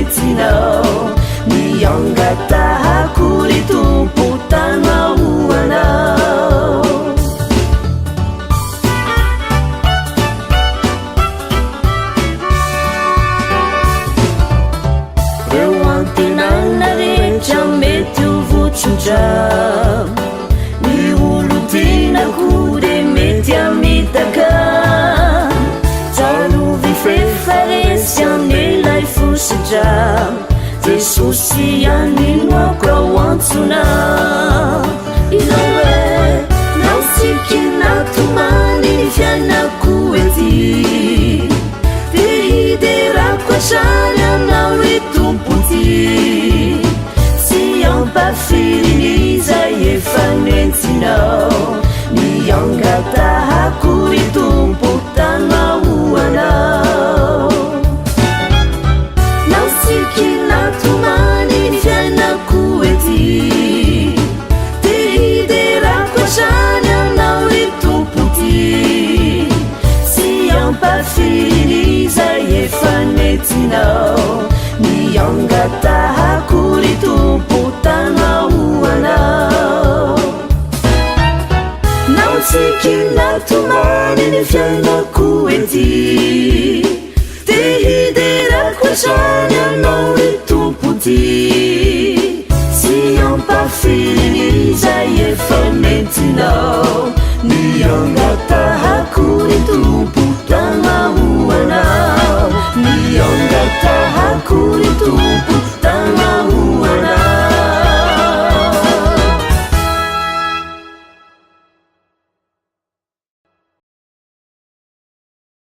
nentinao. Ny angatahako ry Tompo tanao ho anao. Reo antenana rehetra mety ho votsotra. Ny olon-tiana koa dia mety hamitaka. Tsarovy f'efa resy an'ilay fositra. Jesosy ihany no aoka ho antsoina. Izao hoe na tsiky na tomany ny fiainako ety. Dia hiderako hatrany anao ry Tompo tia. Tsy ampafirin'izay efa nentinao. Ny angatahako ry Tompo tanao ho anao. Na tsiky na tomany ny fiainako ety. Dia hiderako hatrany anao ry Tompo tia. Tsy ampafirin'izay efa nentinao. Ny angatahako ry Tompo tanao ho anao. Na tsiky na tomany ny fiainako ety. Dia hiderako hatrany anao ry Tompo tia. Tsy ampafirin'izay efa nentinao. Ny angatahako ry Tompo tanao ho anao. Ny angatahako ry Tompo.